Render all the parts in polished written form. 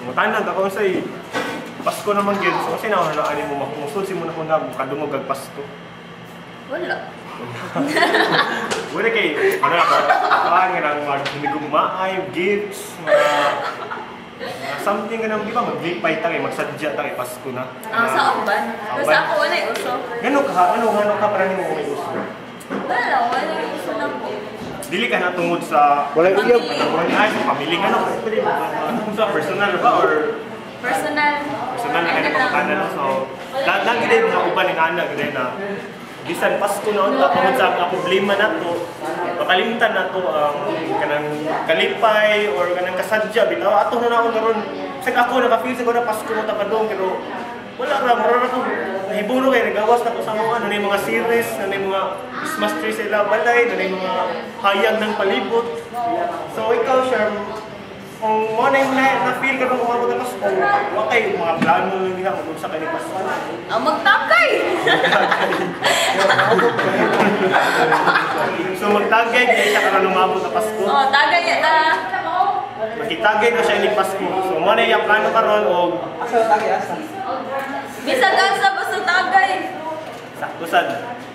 Mutanan ako say Pasko naman gyud. So kasi na ani mo makusod si mo na kung kadungog kag Pasko. Wala. Wala kay ano na ba? Kuan nga nang maghigugmaay, gifts, mga something nga nang di ba maglipay ta kay magsadya ta kay Pasko na. Ah, sa uban. Sa Pero uban. sa ako wala yung uso. Ngano ka ano ngano ka para nimo may uso? Wala, wala yung uso na po. Dili ka na tungod sa Wala uyab. Ay, sa pamilya nga no? Pwede ba? Sa personal ba or Personal. personal na Ano kayo lang. pangutana no? So, lagi din mga uban ng anak din na bisan Pasko na unta tungod sa mga problema nato, makalimtan nato ang kanang kalipay or kanang kasadya bitaw ato na naon karon. Sag ako naka-feel siguro na Pasko mo ta padung pero wala ra mura ra ko nahiburo kay nagawas na ko sa mga ano na yung mga series, ano na yung mga Christmas tree sa ila balay, ano na yung mga hayag ng palibot. So ikaw, Sherm, kung mo na yung na-feel ka nung umabot ang Pasko, wa kay mga plano nyo diha kung sa kani Pasko? Ah, magtakay! So magtagay kay siya karon umabot ang Pasko. Oh, tagay ya ta. Makitagay na siya inig Pasko. So mo na yung plano karon og Asa tagi asa? Bisan asa basta tagay. Sakto sad.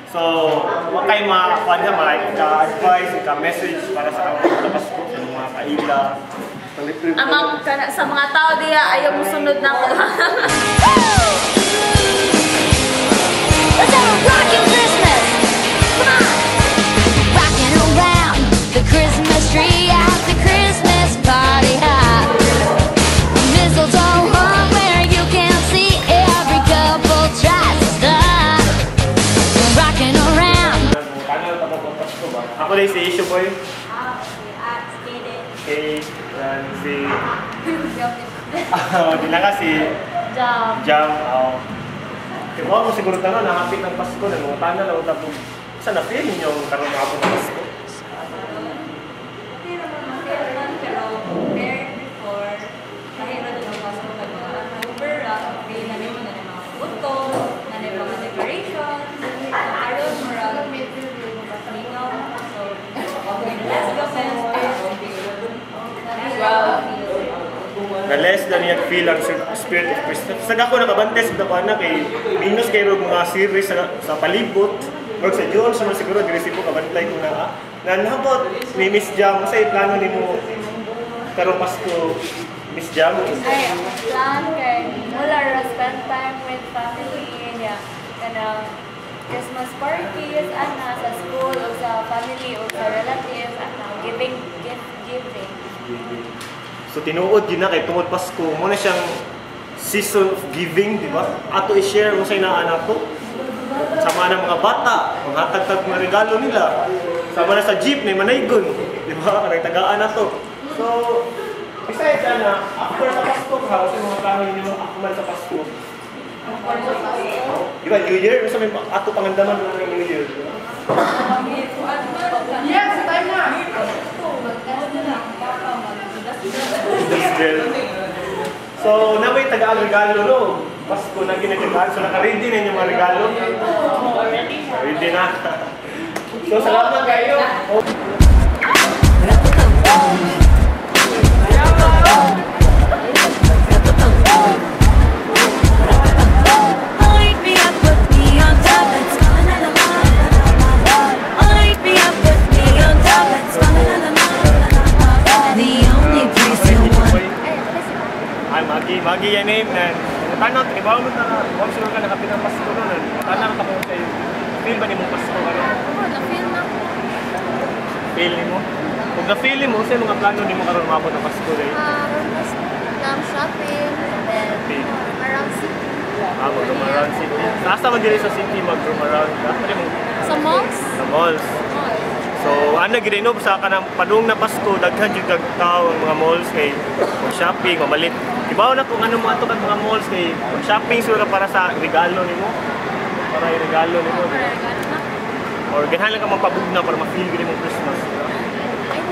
So, wa kay ma kuan ha, ma ka-advice, ka message para sa mga Pasko sa mga kaila? Amang kana sa mga tao diya ayaw mo sunod nako. Let's have a rockin' Christmas! Come on! Rockin' around the Christmas tree at the Christmas party hop. Mistletoe hung where you can see, every couple tries to stop. Rockin' around. Kanal pa ko Pasko ba? Ako din si Issue Boy. Okay, dan si di na ka si Jam. Jam. Oh. Kaya mo siguro tanon nahapit ng Pasko na mga tanan lang tapos sa na feel ninyo karon maabot ang Pasko. Hindi naman ma-feel man, pero compared before, kahit na doon ang Pasko kay mga October, okay na nimo na mga puto, na nimo mga decorations, karon murag mingaw, so let's go Wow. Na less na niya feel ang spirit of Christmas. Sa ako nakabantes sa ako na kay minus kay rog mga series sa palibot or sa June sa siguro diri sipo kabantlay ko na ah. Na nabot ni Miss Jam sa plano nimo karong Pasko, Miss Jam? Ay, ang plan kay wala ra spend time with family niya. Kanang Christmas parties ana sa school o sa family o sa relatives ana, giving gift giving. So tinuod yun na kay tungod Pasko mo na siyang season of giving, di ba? Ato i-share mo sa inaan nato. Sama ng mga bata, manghatag mga regalo nila. Sama na sa jeep ni manaygon, di ba? Kanang tagaan nato. So besides ana, after sa Pasko ka, sa mga plano ninyo akmal sa Pasko? Di ba New Year? Sa may ato pangandaman ng New Year, di ba? Yes, time na! This girl. So, na may tagaan regalo, no? Pasko na ginagagaan. So, naka-ready na inyong mga regalo. Ready na. So, salamat kayo. Light me up, put me on top. Let's go la la la. Light me up, put me on top. Let's go la la la. The only place you want. Ay, Magi. Magi yan name. Na, tanong, ibaw mo na, huwag siguro ka nakapit ang Pasko no. Tanong ka kung sa'yo. Feel ba ni mong Pasko karon? Ako, na-feel na ko. Feel ni mo? Kung na-feel mo, sa mga plano ni mo karon maabot ang Pasko rin? Nam shopping and then roam around city. Ah, mag-roam around city. Sa asa man diri sa city mag-roam around ka? Pwede mo Sa malls? sa malls. Malls. So, ano gid no sa kanang padung na Pasko daghan jud kag tao ang mga malls kay mag-shopping, mamalit. Ibaw na kung ano mo ato kag mga malls kay mag-shopping siguro ka para sa regalo nimo. Para regalo nimo. Di ba? Para na. Or ganahan lang ka magpabugna para ma-feel gid imong Christmas. Di ba? Ay,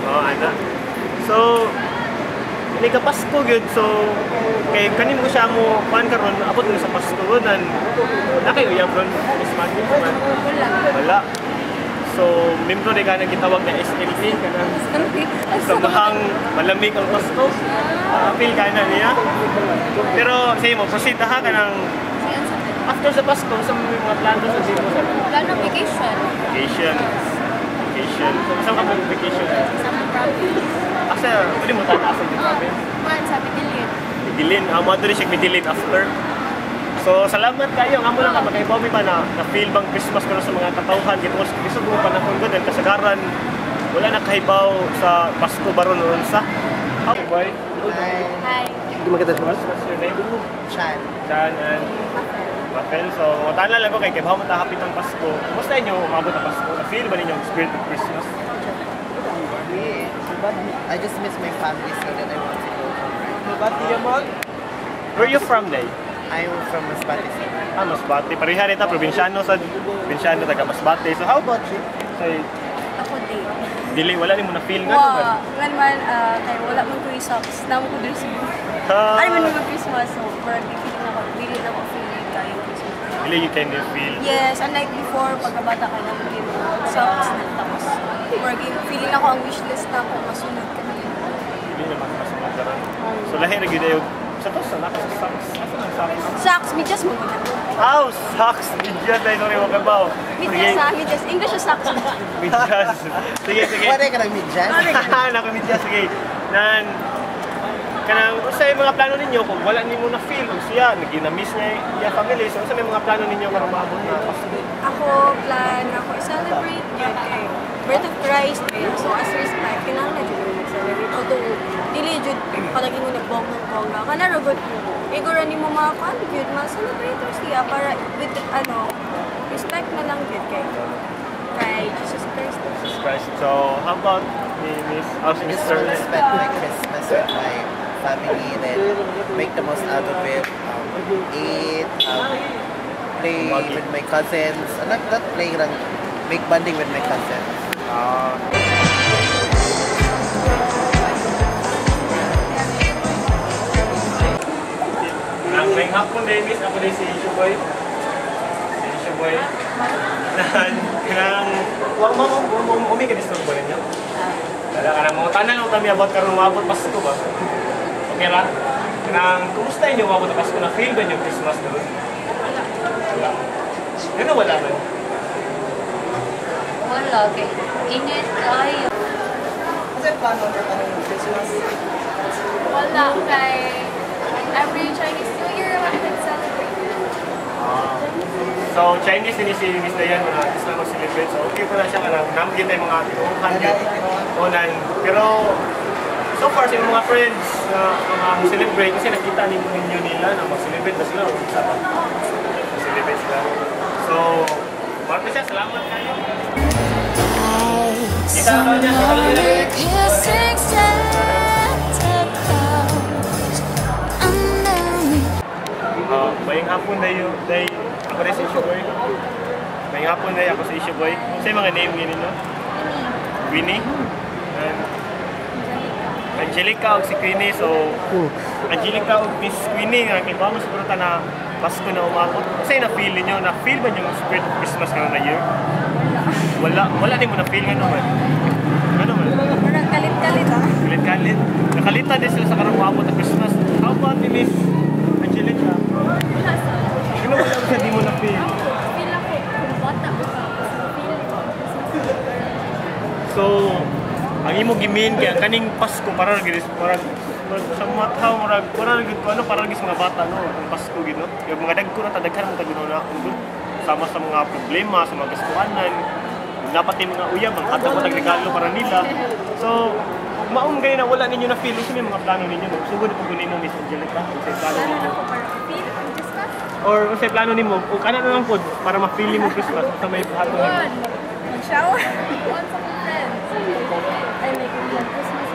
Oo, ana. So, hindi ka Pasko gyud. So, kay kanin mo siya mo kuan karon abot mo sa Pasko nan. Na kay uyab ron, Miss Maggie man? Wala. Wala. So, membro di ka nang gitawag na SLP kanang sambahang malamig ang Pasko. Apil ka na niya. Pero sige mo, proceed ha ka ng after sa Pasko, sa mga plano sa dito sa Plano vacation. Vacation. Vacation. So, saan ka mag vacation? Sa mga province. Asa, pwede mo tataas sa province? Kuan sa Medellin. Medellin. Ah, mo rin siya Medellin after. So, salamat kayo. Nga mo lang ka, makaibaw mi pa na, na-feel bang Christmas karon sa mga katawhan. Gitungos, bisog mo panahon ko dahil kasagaran. Wala na kahibaw sa Pasko baron noon sa. Hi, boy. Hi. What's your name? Chan. Chan and Rafael. So, tanan lang ko kay kay mo ta hapit ang Pasko. Kumusta inyo umabot ang Pasko? Na-feel ba ninyo ang spirit of Christmas? Me, I just miss my family so that I want to go home. Where you from, Day? I'm from Masbate City. Ah, Masbate. Pareha rin ta, probinsyano sa probinsyano taga Masbate. So, how about you? Say, Ako din. dili wala nimo na feel nga Wa, naman. ngan man, kay wala man ko socks. Namo ko diri sa Ah, Ay man mo Christmas, so murag di feeling ako, dili na ako feeling kayo Christmas. Dili you kind of feel. Yes, unlike before, pagkabata ka na mo socks na tapos murag feeling ako ang wishlist na ako masunod ka na. Dili naman mas karon. So lahi ra gyud ayo. Sa to sa naka sa socks. Asa nang socks? Socks, medyas mo muna. Aw, socks. Medyas dahil sorry mo kabaw. Medyas ha, medyas. English yung socks. Medyas. Sige, sige. Wala ka ng medyas? Nako medyas sige. Nan kanang unsay mga plano ninyo kung wala nimo na feel kung siya nagina-miss niya iya family, so unsa may mga plano ninyo karong maabot na Pasko? Ako, plan ako i-celebrate yun kay Birth of Christ eh. So as respect, kailangan na jud mag-celebrate. Although, dili jud palagi mo nagbonggang-bongga. Kana ra gud, igora nimo mga kuan jud, ma-celebrate siya para with ano, respect na lang jud kay Jesus Christ. Jesus Christ. So how about ni Miss oh, si I just Mr. want to spend my Christmas with my family, then make the most out of it. Eat, play with my cousins. Not playing, lang, make bonding with my cousins. Ah. Ang may hapon din, miss, ako din si Isyo Boy. Si Isyo Boy. Nan, kanang, wa mo mo mo umi ka disturb ba ninyo? Wala ka na mo. Tanan lang kami about karon maabot Pasko ba? Okay ra? Kanang, kumusta inyo maabot ang Pasko? Na feel ba niyo Christmas doon? Wala. Ano wala man? Wala kay init kayo. Kasi plano ka ng Christmas? Wala kay every Chinese New Year wala nag-celebrate. So, Chinese din si Miss Dayan, mga gusto na mag-celebrate. So, okay po na siya, kanang namgit tayo mga tinuhan yun. Onan. Pero, so far, sa mga friends na mga celebrate, kasi nakita ninyo nila na mag-celebrate na sila. O, isa pa. Mag-celebrate sila. So, Marco siya, salamat kayo. Kita ka niya, kita ka niya. Kissing Santa Claus underneath. Maying hapon na yun, day, ako rin si Isyo Boy. Maying hapon na ako si Isyo Boy. Sa mga name yun ninyo? Winnie. And Angelica o si Queenie. So, Angelica o Miss Queenie, nga kay mo siguro ta na Pasko na umabot. Kasi na-feel niyo, na-feel ba niyo yung spirit of Christmas karon na year? Wala. Wala din mo na-feel nga naman. Ano man? Parang kalit-kalit ah. Kalit-kalit. Nakalitan din sila sa karong umabot na Christmas. How about ni Miss Angelica? Wala sa Ano wala mo siya di mo na-feel? feel ako kung bata ko pa feel ko. So, ang imo gimin kay ang kaning Pasko para gyud murag sa mga tao murag para gyud ko ano para gyud sa mga bata no ang Pasko gyud no. Yung mga dagko na ta daghan mo tag na kung sama sa mga problema sa mga gastuanan dapat yung mga uyab ang hatag mo tag regalo para nila. So, maong gani na wala ninyo na feel unsa may mga plano ninyo no. Sugod po guni mo Miss Angelica unsay plano Plano nimo na ko para feel ang Christmas. or unsay plano nimo o kana na lang pod para ma-feel nimo Christmas sa may buhaton nimo. One. Mag-shower. One sa mga friends. Ay, may Christmas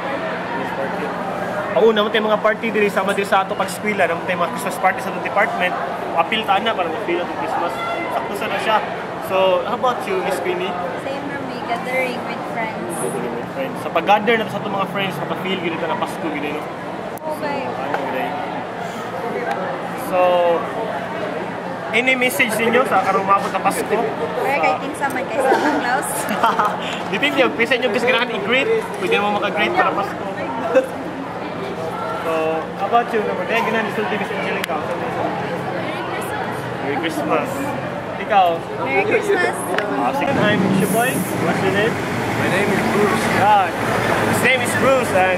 party. Ang una mo tayo mga party diri sama diri sa ato pag-eskwela, namo tayo mga Christmas party sa atong department. Apil ta na para ma-feel atong Christmas. Sakto sa na siya. So, how about you, Miss Queenie? Same room, gathering with friends. With friends. Sa pag-gather na sa atong mga friends, maka-feel gyud na Pasko gyud no. Okay. Ano gyud. So, Any message ninyo sa karong maabot na Pasko? Kaya kay kinsa man kay Santa Claus. Dipin niyo, pisa niyo gusto ganahan i-greet. Pwede mo maka-greet para Pasko. So, how about you naman? Kaya ganahan isulti Miss Angelica. Merry Christmas. Ikaw? Merry Christmas. Sige. I'm your boy. What's your name? My name is Bruce. Yeah. His name is Bruce, and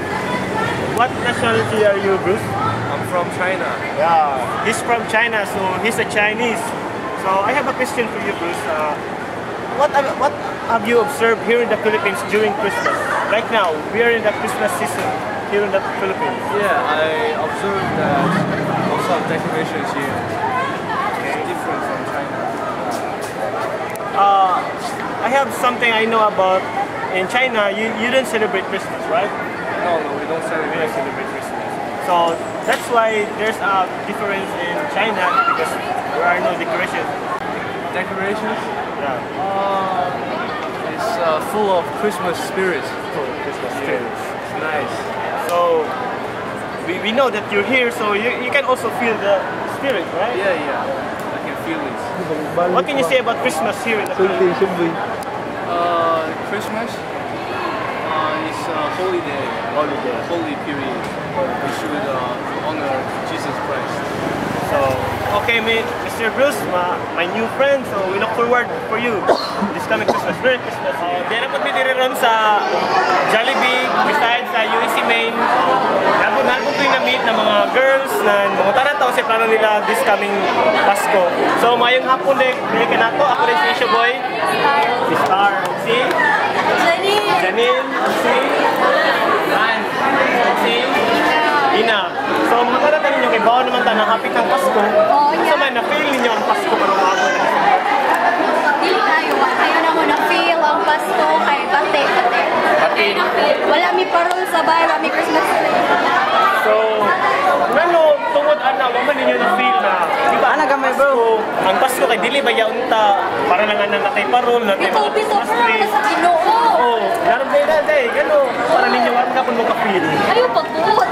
what nationality are you, Bruce? I'm from China. Yeah, he's from China, so he's a Chinese. So I have a question for you, Bruce. What have you observed here in the Philippines during Christmas? Right now, we are in the Christmas season here in the Philippines. Yeah, I observed that lots of decorations here. It's different from China. I have something I know about in China. You don't celebrate Christmas, right? No, we don't We celebrate. don't celebrate Christmas. So that's why there's a difference in China, because there are no decorations. Decorations? Yeah. It's full of Christmas spirit. Full of Christmas Yeah, spirit. it's nice. So we know that you're here, so you can also feel the spirit, right? Yeah. I can feel it. What can you say about Christmas here in the Philippines? Christmas is a holy day, Holiday. Holy period. We should honor Jesus Christ. So, okay, mate, Mr. Bruce, my new friend, so we look forward for you this coming Christmas. Merry Christmas. Diyan na po mi diri ron sa Jollibee, besides sa UEC main. Nabot ko yung na-meet ng mga girls na mga tara sa plano nila this coming Pasko. So, mayong hapon din, dili ka nato. Ako rin si Isha Boy, si Star, si Janine. Janine, si Ann, si Ina. So, mga tara ninyo, kay bawa naman ta na hapit ng Pasko. Oo, Sa man, na-feel ninyo ang Pasko karong maabot na December? Dili kayo, kayo na mo na feel ang Pasko kay pate pate. Pati. Wala mi parol sa bahay, wala mi Christmas tree. So, ngano tungod ana wa man ninyo na feel na, di ba? Ana gamay, bro. Ang Pasko kay dili ba yaunta para lang ana natay parol, natay Bitaw mga bitaw Christmas bro tree. na sa Ginoo. Oh, naroon ba na day, gano para ninyo wa ka kun mo feel. Ayaw pagbuot.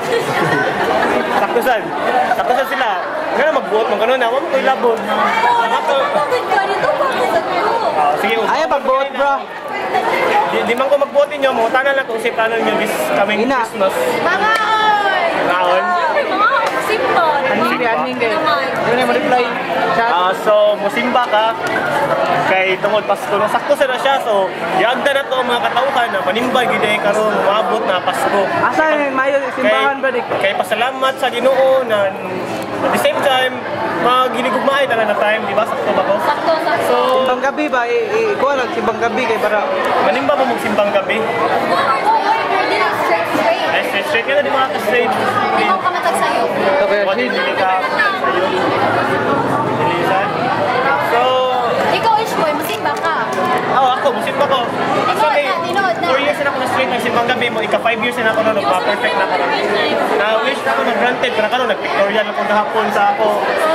Sakto sad. Sakto sad sila. Ngano magbuot man kano na wa mo koy labot. Oh, Ang ako, bakit ka dito pa ko sa to? Ah, sige, Ayaw pagbuot, bro. Di man ko magbuot ninyo, mo tanan lang kung sa plano ninyo this coming Ina. Christmas. Mangaon! Mangaon? Mga simba. Aning kay aning kay. Naman. Yun ay mo-reply. Chat. Ah, so musimba ka kay tungod Pasko no, sakto sa na siya, so yagda na to ang mga katawhan na manimba gid ay karon moabot na Pasko. Asa yung mayo simbahan ba dik? Kay pasalamat sa Ginoo na at the same time maginigugmaay tanan na time, di ba? Sakto ba ko? Sakto, sakto. So Simbang gabi ba i, i kuha lang simbang gabi kay para manimba mo magsimbang gabi. Oo, oy, pero di lang straight straight. Ay, straight straight ka na, di mga ka-straight. Di mo kamatag sa'yo. to kay What Rashid. dili ka sa'yo? Dilisan. So, Ikaw, Ishboy, musimba ka. oh, ako, musimba ko. Actually, na, tinuod na. 4 years na ako na straight ng simbang gabi mo, ika 5 years na ako na nagpa-perfect na ako. Na wish na ako na granted, pero karon nag-pictorial ako gahapon sa ako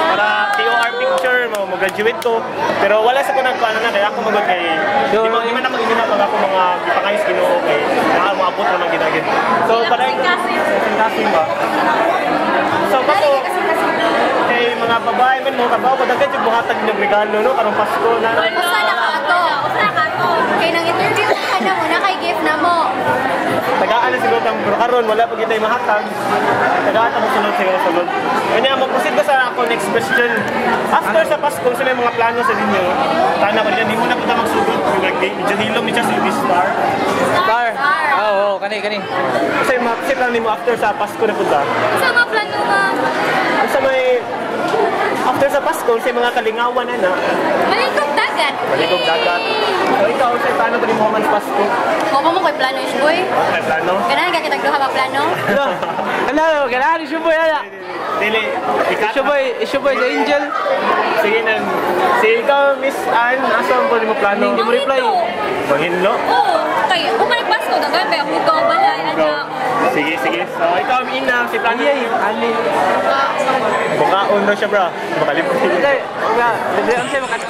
para TOR picture mo, mo-graduate ko. Pero wala sa ko nagkuano na kaya ako magod kay di man ako inina pag ako mga gipangayos Ginoo kay na moabot naman ginagid. So para kasing ba? So kato kay mga babae man mo kabaw ko daghan jud buhatag ninyong regalo no karong Pasko na. Usa na ka ato. Usa na ka ato. Kay nang interview ka na mo, na kay gift na mo. Tagaan na siguro tang pero karon wala pa gitay mahatag. Tagaan ta mo sunod siguro sunod. Kanya mo proceed ko sa ako next question. After sa Pasko, sa may mga plano sa ninyo? Tana ko di mo na punta magsugod. Medyo hilom ni siya si Miss Star. Star. Oo, oh, kani kani. Kasi mga kasi plano nimo after sa Pasko na punta. Sa mga plano nga. Sa may after sa Pasko, sa mga kalingawan na na. Malikog dagat. Malikog dagat. So ikaw, sa plano ba nimo man sa Pasko? Mo mo ko'y plano, Ishboy. Okay, plano? Ganahan ka kitang duha plano. Ano? Ano, ganahan ni Shuboy ala. Dili, ikat. Shuboy, Shuboy the angel. Sige nang. Si ikaw, Miss Ann, asa ang mo plano? Hindi mo reply. Manginlo? Oo. Kay umay Pasko dagan ba hugaw balay ana. Sige, sige. So, ikaw, Ina, si plano. Ay, ali. Bukaon daw siya, bro. Makalipin. Hindi, wala. Hindi, ang sa'yo makat.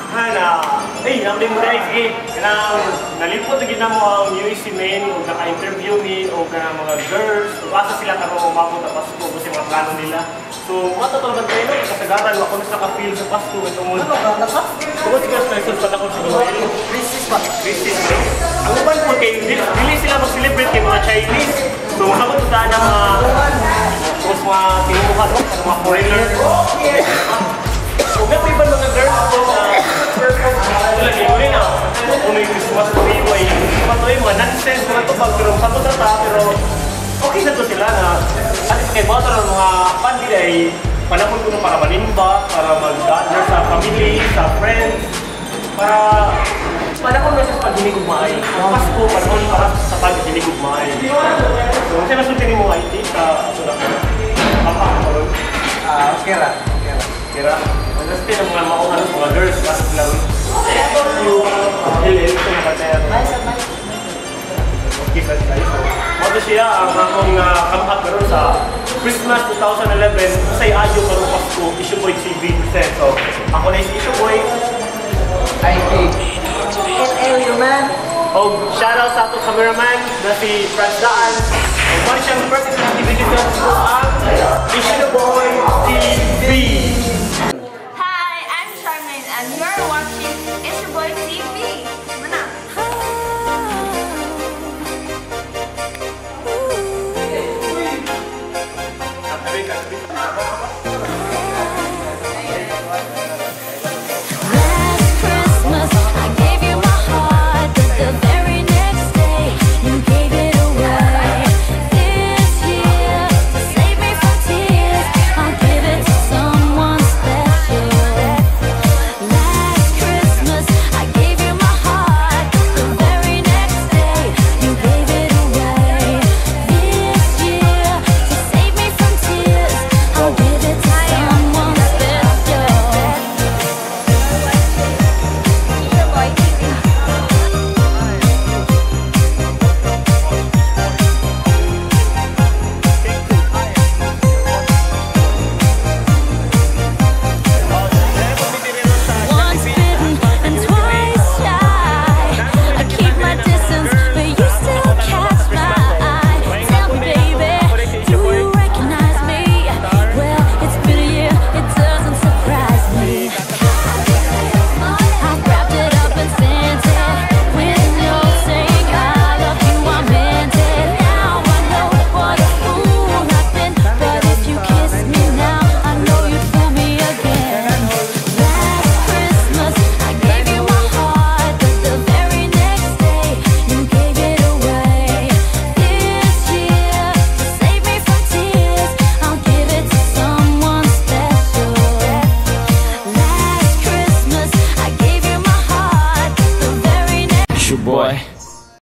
Ha na, ay, nabli mo dahil, sige. Kanang nalipot na gid namo ang UEC men o naka-interview mi o kanang mga girls o asa sila karon umabot ang Pasko o sa mga plano nila. So, mato talaga tayo no, kasagaran wa kuno sa ka-feel sa Pasko kay tungod. Tungod siguro sa lisod panahon siguro. Crisis ba? Crisis, no? Ang uban po kay dili, dili sila mag-celebrate kay mga Chinese. So, makabot ta na mga tapos mga tinuha, no? Mga foreigner. So, may iba mga girls po na wala ni uli na. Kung may Christmas tree, way, mga to, mga nonsense, mga tubag, pero sabot na ta, pero okay na to sila na at least kay bata ng mga pandi ay panahon ko na para manimba, para mag-gather sa family, sa friends, para panahon na siya sa paghinigugmaay. Ang Pasko, panahon para sa paghinigugmaay. So, kasi masulti mo IT sa ato na papa karon. Ah, okay ra. Okay ra. Kira, ang nasti ng mga maong ano, mga girls, basta sila ron. You, LL, ito na kataya. Okay, sa tayo. So, mao to siya ang akong come up karon sa Christmas 2011 say ayo karong Pasko, Issue Boy TV present. So, ako na si Issue Boy. IT. LL, your man. Og shoutout sa atong cameraman na si Franz Daan. Og mo siyang first activity sa ang Issue Boy TV. Hi, I'm Charmaine and you're watching It's Your Boy TV. Mana? Katabi, katabi.